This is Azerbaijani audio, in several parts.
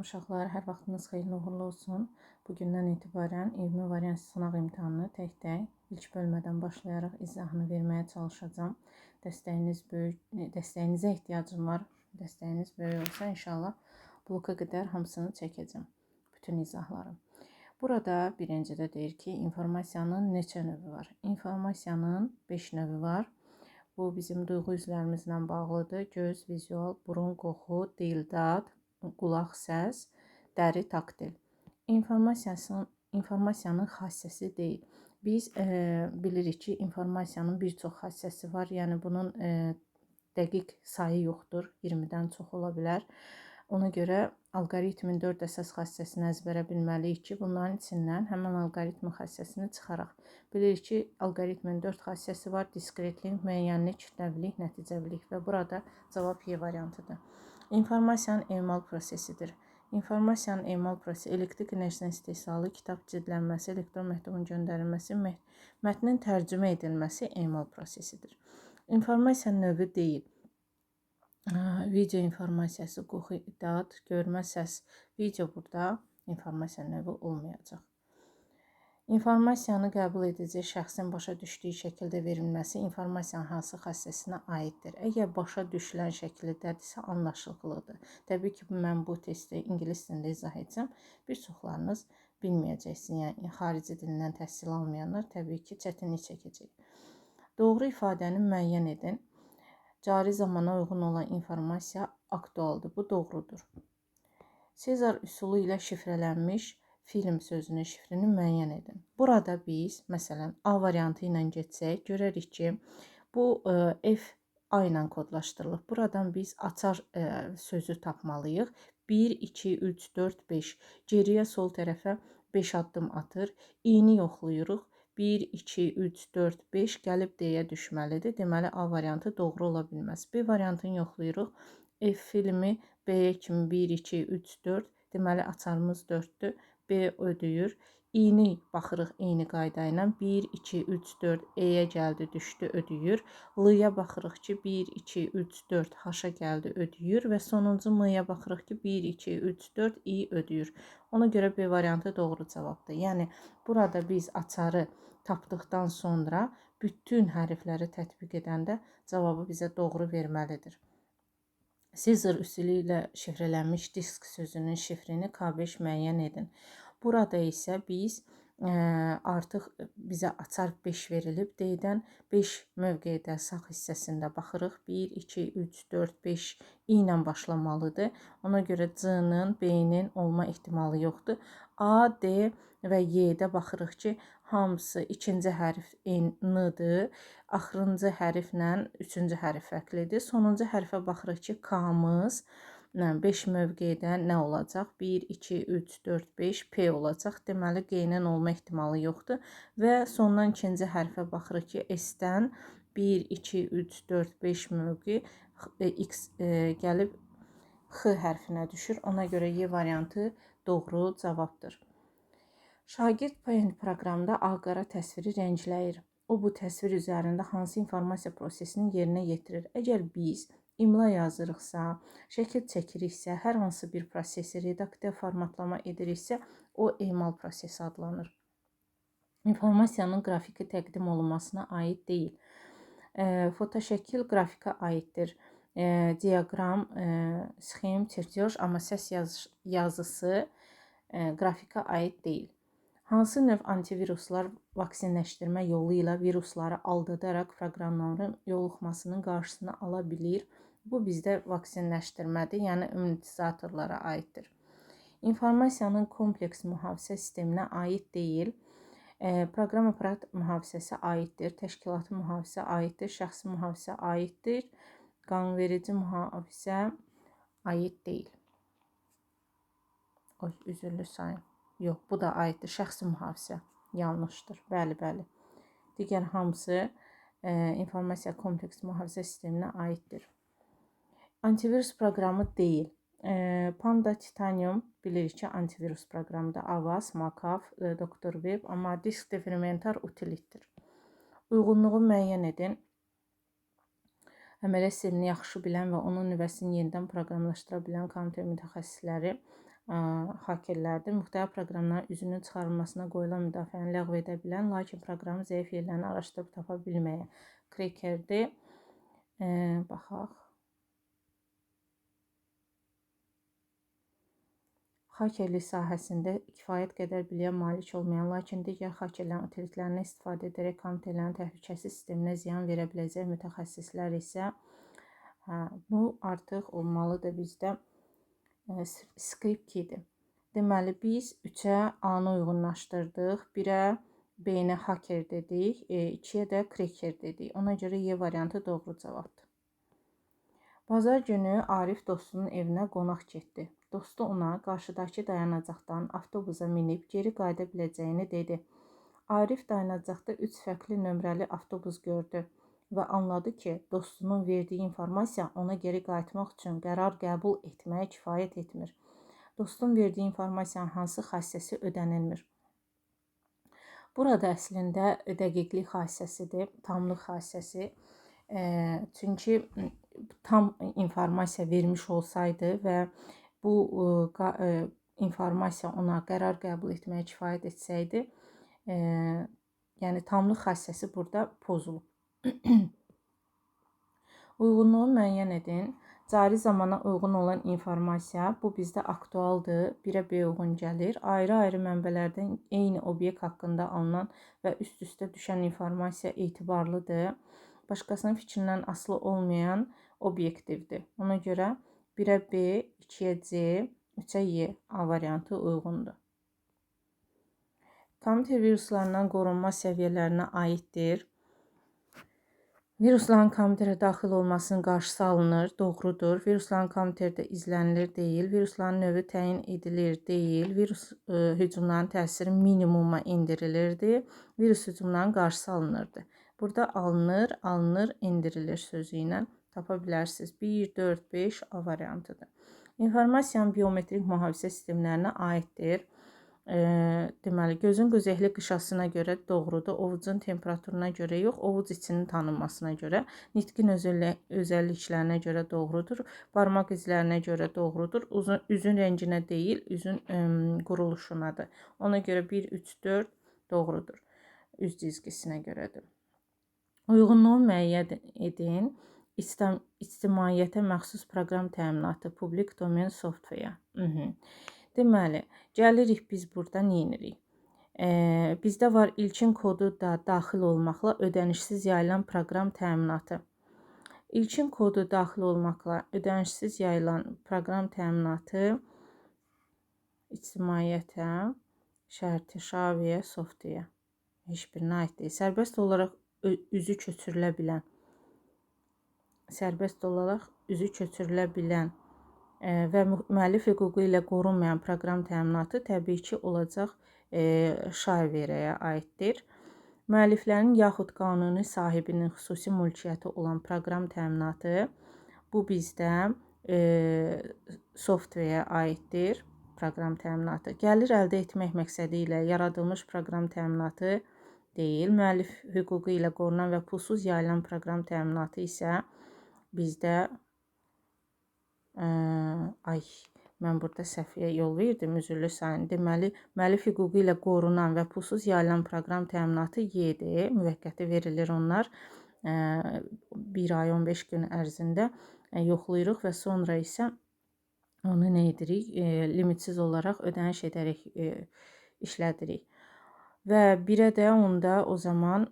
Uşaqlar, hər vaxtınız xeyirli uğurlu olsun. Bugündən etibarən 20 variant sınaq imtahanını tək-tək ilk bölmədən başlayaraq izahını verməyə çalışacağam. Dəstəyiniz böyük, dəstəyinizə ehtiyacım var. Dəstəyiniz böyük olsa inşallah bloka qədər hamısını çəkəcəm. Bütün izahları. Burada birincidə deyir ki, informasiyanın neçə növü var? İnformasiyanın 5 növü var. Bu bizim duyğu üzvlərimizlə bağlıdır. Göz, vizual, burun, qoxu, dil, dad, qulaq, səs, dəri, taktil. İnformasiyanın xassəsi deyil. Biz bilirik ki, informasiyanın bir çox xassəsi var. Yəni bunun dəqiq sayı yoxdur. 20-dən çox ola bilər. Ona görə alqoritmin 4 əsas xassəsini əzbərə bilməliyik ki, bunların içindən həmin alqoritmin xassəsini çıxaraq. Bilirik ki, alqoritmin 4 xassəsi var: diskretlik, müəyyənlik, kütləvilik, nəticəvilik və burada cavab Y variantıdır. İnformasiyanın emal prosesidir. İnformasiyanın emal prosesi elektrik enerjisinin istehsalı, kitab cildlənməsi, elektron məktubun göndərilməsi, mətnin tərcümə edilməsi emal prosesidir. İnformasiya növü deyil. Video informasiyası, qoxu, dad, görmə, səs. Video burada informasiya növü olmayacaq. İnformasiyanı qəbul edici şəxsin başa düşdüyü şəkildə verilməsi informasiyanın hansı xassəsinə aiddir? Əgər başa düşülən şəkildədirsə, anlaşılıqlıdır. Təbii ki, mən bu testi ingilis dilində izah etsəm, bir çoxlarınız bilməyəcəksiniz. Yəni xarici dilindən təhsil almayanlar təbii ki, çətinlik çəkəcək. Doğru ifadəni müəyyən edin. Cari zamana uyğun olan informasiya aktualdır. Bu doğrudur. Sezar üsulu ilə şifrələnmiş film sözünün şifrini müəyyən edin. Burada biz, məsələn, A variantı ilə getsək, görərik ki, bu F A ilə kodlaşdırılıb. Buradan biz açar sözü tapmalıyıq. 1, 2, 3, 4, 5. Geriyə sol tərəfə 5 addım atır. İ-ni yoxlayırıq. 1, 2, 3, 4, 5 gəlib D-yə düşməlidir. Deməli, A variantı doğru ola bilməz. B variantını yoxlayırıq. F filmi B-yə kimi 1, 2, 3, 4. Deməli, açarımız 4-dür. B ödəyir. İ-ni baxırıq eyni qayda ilə. 1, 2, 3, 4 E-yə gəldi, düşdü, ödəyir. L-ya baxırıq ki, 1, 2, 3, 4 H-a gəldi, ödəyir və sonuncu M-ya baxırıq ki, 1, 2, 3, 4 İ ödəyir. Ona görə B variantı doğru cavabdır. Yəni burada biz açarı tapdıqdan sonra bütün hərfləri tətbiq edəndə cavabı bizə doğru verməlidir. Sezar üsulu ilə şifrələnmiş disk sözünün şifrini K5 müəyyən edin. Burada isə biz artıq bizə açar 5 verilib. D-dən 5 mövqedə sağ hissəsində baxırıq. 1, 2, 3, 4, 5 İ ilə başlamalıdır. Ona görə C-nin, B-nin olma ehtimalı yoxdur. A, D və Y-də baxırıq ki, hamısı ikinci hərf N-dır. Axırıncı hərflə üçüncü hərf fərqlidir. Sonuncu hərfə baxırıq ki, K-mız 5 mövqedə nə olacaq? 1, 2, 3, 4, 5 P olacaq. Deməli, G-nin olma ehtimalı yoxdur. Və sondan ikinci hərfə baxırıq ki, S-dən 1, 2, 3, 4, 5 mövqe X gəlib X hərfinə düşür. Ona görə Y variantı doğru cavabdır. Şagird Paint proqramında ağ-qara təsviri rəngləyir. O bu təsvir üzərində hansı informasiya prosesini yerinə yetirir? Əgər biz imla yazırıqsa, şəkil çəkiriksə, hər hansı bir prosesi redaksiya, formatlama ediriksə, o emal prosesi adlanır. İnformasiyanın qrafiki təqdim olunmasına aid deyil. Fotoşəkil qrafika aiddir. Diaqram, sxem, çertyoj, amma səs yazısı qrafika aid deyil. Hansı növ antiviruslar vaksinləşdirmə yolu ilə virusları aldadaraq proqramların yoluxmasının qarşısını ala bilir? Bu bizdə vaksinləşdirmədir, yəni immunizatorlara aiddir. İnformasiyanın kompleks mühafizə sisteminə aid deyil. Proqram aparat mühafizəsi aiddir, təşkilatı mühafizə aiddir, şəxsi mühafizə aiddir, qanunverici mühafizə aid deyil. Oy, üzürlü sayın. Yox, bu da aiddir. Şəxsi mühafizə yanlışdır. Bəli, bəli. Digər hamısı informasiya kompleks mühafizə sisteminə aiddir. Antivirus proqramı deyil. Panda Titanium bilirik ki, antivirus proqramıdır. Avast, McAfee, Dr. Web, amma disk defragmentar utilitdir. Uyğunluğu müəyyən edin. Əməliyyat sistemini yaxşı bilən və onun nüvəsini yenidən proqramlaşdıra bilən kompüter mütəxəssisləri Hakerlərdir. Müxtəlif proqramların üzünün çıxarılmasına qoyulan müdafiəni ləğv edə bilən, lakin proqramın zəif yerlərini araşdırıb tapa bilməyən krekerdir. Baxaq. Hakerlik sahəsində kifayət qədər biliyə malik olmayan, lakin digər hakerlərin utilitlərindən istifadə edərək kompüterlərin təhlükəsiz sisteminə ziyan verə biləcək mütəxəssislər isə bu artıq olmalıdır bizdə script-idi. Deməli, biz 3-ə A-nı uyğunlaşdırdıq, 1-ə B-ni hacker dedik, 2-yə də cracker dedik. Ona görə Y variantı doğru cavabdır. Bazar günü Arif dostunun evinə qonaq getdi. Dostu ona qarşıdakı dayanacaqdan avtobusa minib geri qayıda biləcəyini dedi. Arif dayanacaqda 3 fərqli nömrəli avtobus gördü və anladı ki, dostunun verdiyi informasiya ona geri qayıtmaq üçün qərar qəbul etməyə kifayət etmir. Dostun verdiyi informasiyanın hansı xassəsi ödənilmir? Burada əslində dəqiqlik xassəsidir, tamlıq xassəsi. Çünki tam informasiya vermiş olsaydı və bu informasiya ona qərar qəbul etməyə kifayət etsəydi, yəni tamlıq xassəsi burada pozulub. Uyğunluğu müəyyən edin. Cari zamana uyğun olan informasiya, bu bizdə aktualdır, 1-ə B uyğun gəlir. Ayrı-ayrı mənbələrdən eyni obyekt haqqında alınan və üst-üstə düşən informasiya etibarlıdır. Başqasının fikrindən asılı olmayan obyektivdir. Ona görə 1-ə B, 2-yə C, 3-ə Y A variantı uyğundur. Kompüter viruslarından qorunma səviyyələrinə aiddir. Virusların kompüterə daxil olmasının qarşısı alınır, doğrudur. Virusların kompüterdə izlənilir, deyil. Virusların növü təyin edilir, deyil. Virus hücumlarının təsiri minimuma endirilirdi. Virus hücumlarının qarşısı alınırdı. Burada alınır, alınır, endirilir sözü ilə tapa bilərsiniz. 1, 4, 5 A variantıdır. İnformasiyanın biometrik mühafizə sistemlərinə aiddir. Deməli, gözün qüzehli qışasına görə doğrudur, ovucun temperaturuna görə yox, ovuc içinin tanınmasına görə, nitqin özəlliklərinə görə doğrudur, barmaq izlərinə görə doğrudur, üzün rənginə deyil, üzün quruluşunadır. Ona görə 1, 3, 4 doğrudur, üz cizgisinə görədir. Uyğunluğu müəyyən edin. İctimaiyyətə məxsus proqram təminatı, public domain software. Deməli, gəlirik biz burada nə edirik? Bizdə var ilkin kodu da daxil olmaqla ödənişsiz yayılan proqram təminatı. İlkin kodu daxil olmaqla ödənişsiz yayılan proqram təminatı ictimaiyyətə, şərti, şaviyə, software heç birinə aid deyil. Sərbəst olaraq üzü köçürülə bilən, sərbəst olaraq üzü köçürülə bilən və müəllif hüququ ilə qorunmayan proqram təminatı təbii ki, olacaq şaverəyə aiddir. Müəlliflərin yaxud qanuni sahibinin xüsusi mülkiyyəti olan proqram təminatı bu bizdə software-ə aiddir. Proqram təminatı. Gəlir əldə etmək məqsədi ilə yaradılmış proqram təminatı deyil. Müəllif hüququ ilə qorunan və pulsuz yayılan proqram təminatı isə bizdə mən burada səhvə yol verdim, üzrlü sayın. Deməli, müəllif hüququ ilə qorunan və pulsuz yayılan proqram təminatı Y-dir. Müvəqqəti verilir onlar. 1 ay 15 gün ərzində yoxlayırıq və sonra isə onu nə edirik? Limitsiz olaraq ödəniş edərək işlədirik. Və 1-ə də onda o zaman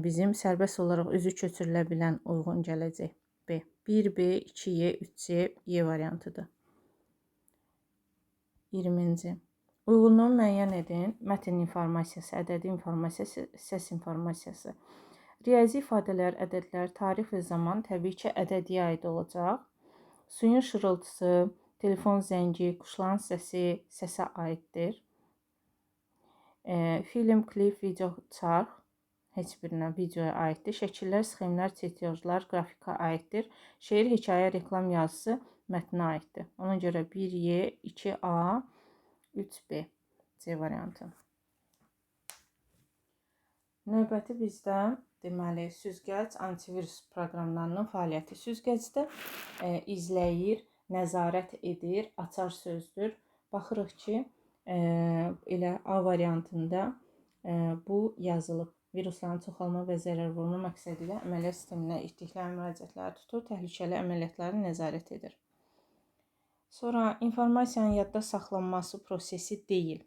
bizim sərbəst olaraq üzü köçürülə bilən uyğun gələcək. B. 1B, 2Y, 3C, Y variantıdır. 20-ci. Uyğunluğu müəyyən edin. Mətn informasiyası, ədədi informasiyası, səs informasiyası. Riyazi ifadələr, ədədlər, tarix və zaman təbii ki, ədədiyə aid olacaq. Suyun şırıltısı, telefon zəngi, quşların səsi səsə aiddir. Film, klip, video, çarx heç birinə videoya aiddir. Şəkillər, sxemlər, çetyajlar qrafika aiddir. Şeir, hekayə, reklam yazısı mətnə aiddir. Ona görə 1Y, 2A, 3B C variantı. Növbəti bizdə deməli süzgəc antivirus proqramlarının fəaliyyəti. Süzgəcdə izləyir, nəzarət edir, açar sözdür. Baxırıq ki, elə A variantında bu yazılıb. Virusların çoxalma və zərər vurma məqsədi ilə əməliyyat sisteminə etdikləri müraciətləri tutur, təhlükəli əməliyyatları nəzarət edir. Sonra informasiyanın yadda saxlanması prosesi deyil.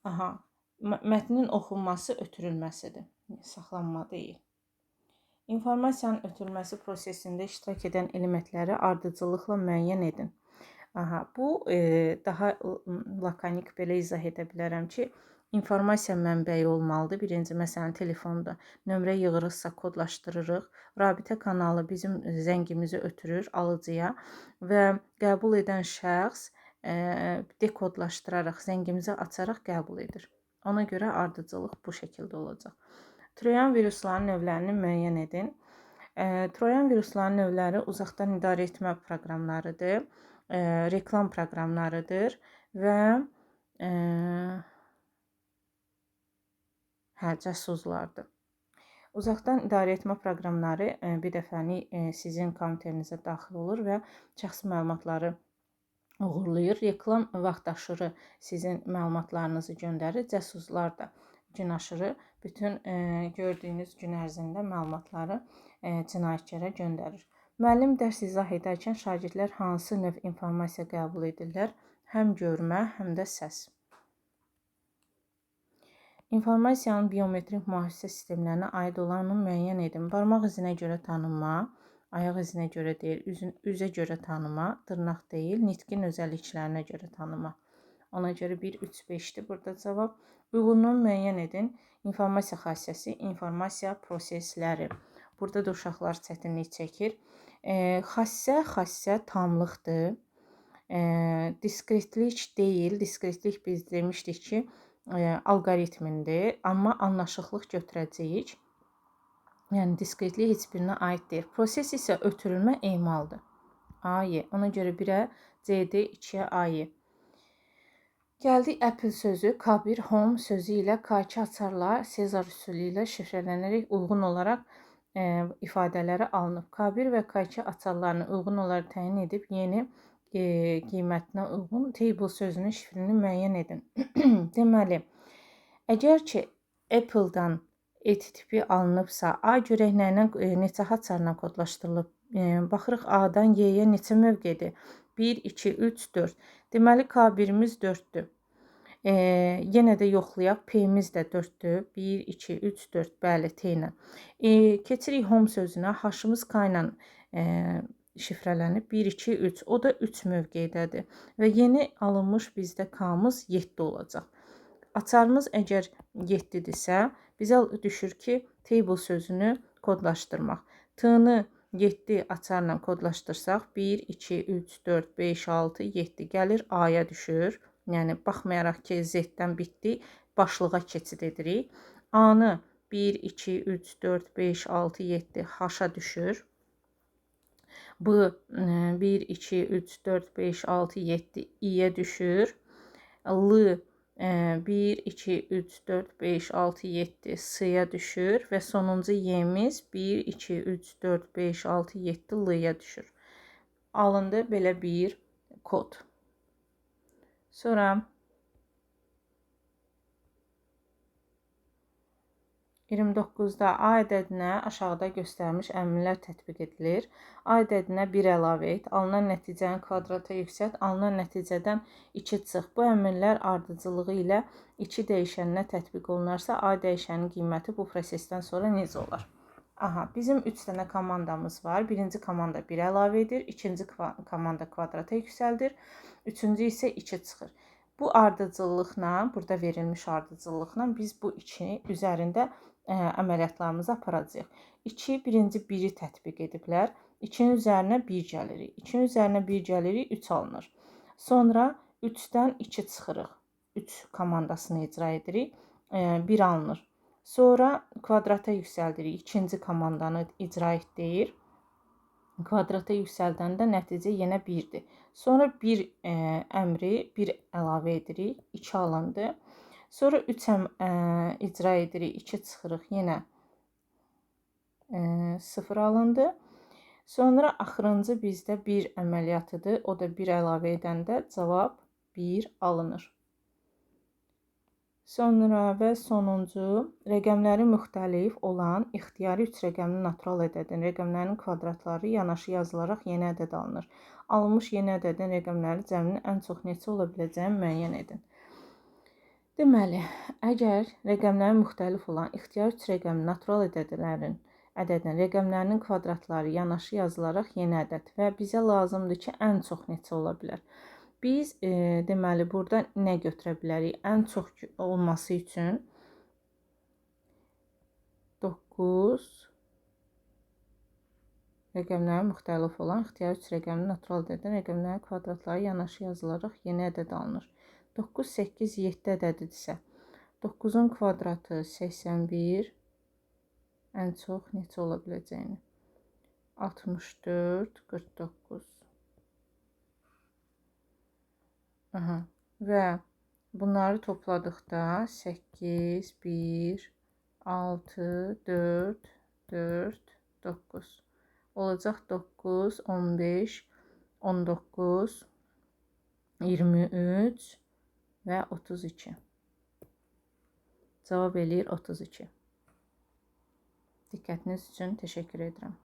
Aha, mətnin oxunması ötürülməsidir, saxlanma deyil. İnformasiyanın ötürülməsi prosesində iştirak edən elementləri ardıcıllıqla müəyyən edin. Aha, bu daha lakonik belə izah edə bilərəm ki, informasiya mənbəyi olmalıdır. Birinci, məsələn, telefonda nömrə yığırıqsa kodlaşdırırıq. Rabitə kanalı bizim zəngimizi ötürür alıcıya və qəbul edən şəxs dekodlaşdıraraq, zəngimizi açaraq qəbul edir. Ona görə ardıcıllıq bu şəkildə olacaq. Troyan viruslarının növlərini müəyyən edin. Troyan viruslarının növləri uzaqdan idarə etmə proqramlarıdır, reklam proqramlarıdır və cəsuslardır. Uzaqdan idarə etmə proqramları bir dəfəlik sizin kompüterinizə daxil olur və şəxsi məlumatları oğurlayır. Reklam vaxtaşırı sizin məlumatlarınızı göndərir. Cəsuslar da gün aşırı bütün gördüyünüz gün ərzində məlumatları cinayətkara göndərir. Müəllim dərs izah edərkən şagirdlər hansı növ informasiya qəbul edirlər? Həm görmə, həm də səs. İnformasiyanın biometrik mühafizə sistemlərinə aid olanı müəyyən edin. Barmaq izinə görə tanınma, ayaq izinə görə deyil, üzə görə tanıma, dırnaq deyil, nitqin özəlliklərinə görə tanıma. Ona görə 1, 3, 5-dir burada cavab. Uyğunluğunu müəyyən edin. İnformasiya xassəsi, informasiya prosesləri. Burada da uşaqlar çətinlik çəkir. Xassə tamlıqdır. Diskretlik deyil. Diskretlik biz demişdik ki, alqoritmindir. Amma anlaşıqlıq götürəcəyik. Yəni, diskretlik heç birinə aid deyil. Proses isə ötürülmə emaldır. A, Y. Ona görə 1-ə C, D, 2-yə A, Y. Gəldik Apple sözü K1 Home sözü ilə K2 açarla Sezar üsulu ilə şifrələnərək uyğun olaraq ifadələri alınıb. K1 və K2 açarlarını uyğun olaraq təyin edib yeni qiymətinə uyğun table sözünün şifrini müəyyən edin. Deməli, əgər ki Apple-dan E tipi alınıbsa, A görək nə ilə, neçə açarla kodlaşdırılıb. Baxırıq A-dan Y-yə neçə mövqedir? 1, 2, 3, 4. Deməli, K1-imiz 4-dür. Yenə də yoxlayaq. P-miz də 4-dür. 1, 2, 3, 4. Bəli, T ilə. Keçirik home sözünə. H-ımız K ilə şifrələnib. 1, 2, 3. O da 3 mövqedədir. Və yeni alınmış bizdə K-mız 7 olacaq. Açarımız əgər 7-dirsə, bizə düşür ki, table sözünü kodlaşdırmaq. T-nı 7 açarla kodlaşdırsaq, 1, 2, 3, 4, 5, 6, 7 gəlir, A-ya düşür. Yəni, baxmayaraq ki, Z-dən bitdi, başlığa keçid edirik. A-nı 1, 2, 3, 4, 5, 6, 7 H-a düşür. B 1, 2, 3, 4, 5, 6, 7 İ-yə düşür. L 1, 2, 3, 4, 5, 6, 7 S-yə düşür və sonuncu Y-miz 1, 2, 3, 4, 5, 6, 7 L-yə düşür. Alındı belə bir kod. Sonra 29-da A ədədinə aşağıda göstərilmiş əmrlər tətbiq edilir. A ədədinə 1 əlavə et, alınan nəticəni kvadrata yüksəlt, alınan nəticədən 2 çıx. Bu əmrlər ardıcılığı ilə 2 dəyişəninə tətbiq olunarsa, A dəyişəninin qiyməti bu prosesdən sonra necə olar? Aha, bizim 3 dənə komandamız var. Birinci komanda 1 əlavə edir, ikinci komanda kvadrata yüksəldir, üçüncü isə 2 çıxır. Bu ardıcıllıqla, burada verilmiş ardıcıllıqla biz bu 2 üzərində əməliyyatlarımızı aparacağıq. 2, birinci 1-i tətbiq ediblər. 2-nin üzərinə 1 gəlirik. 2-nin üzərinə 1 gəlirik, 3 alınır. Sonra 3-dən 2 çıxırıq. 3 komandasını icra edirik. 1 alınır. Sonra kvadrata yüksəldirik. İkinci komandanı icra et deyir. Kvadrata yüksəldəndə nəticə yenə 1-dir. Sonra 1 əmri 1 əlavə edirik. 2 alındı. Sonra 3 icra edirik. 2 çıxırıq. Yenə 0 alındı. Sonra axırıncı bizdə 1 əməliyyatıdır. O da 1 əlavə edəndə cavab 1 alınır. Sonra və sonuncu rəqəmləri müxtəlif olan ixtiyari 3 rəqəmli natural ədədin rəqəmlərinin kvadratları yanaşı yazılaraq yeni ədəd alınır. Alınmış yeni ədədin rəqəmləri cəminin ən çox neçə ola biləcəyini müəyyən edin. Deməli, əgər rəqəmləri müxtəlif olan ixtiyari 3 rəqəmli natural ədədlərin ədədin rəqəmlərinin kvadratları yanaşı yazılaraq yeni ədəd və bizə lazımdır ki, ən çox neçə ola bilər. Biz deməli burada nə götürə bilərik? Ən çox olması üçün 9 rəqəmləri müxtəlif olan ixtiyari 3 rəqəmli natural ədədin rəqəmlərinin kvadratları yanaşı yazılaraq yeni ədəd alınır. 9, 8, 7 ədədidirsə, 9-un kvadratı 81, ən çox neçə ola biləcəyini? 64, 49. Aha. Və bunları topladıqda 8, 1, 6, 4, 4, 9. Olacaq 9, 15, 19, 23 və 32. Cavab eləyir 32. Diqqətiniz üçün təşəkkür edirəm.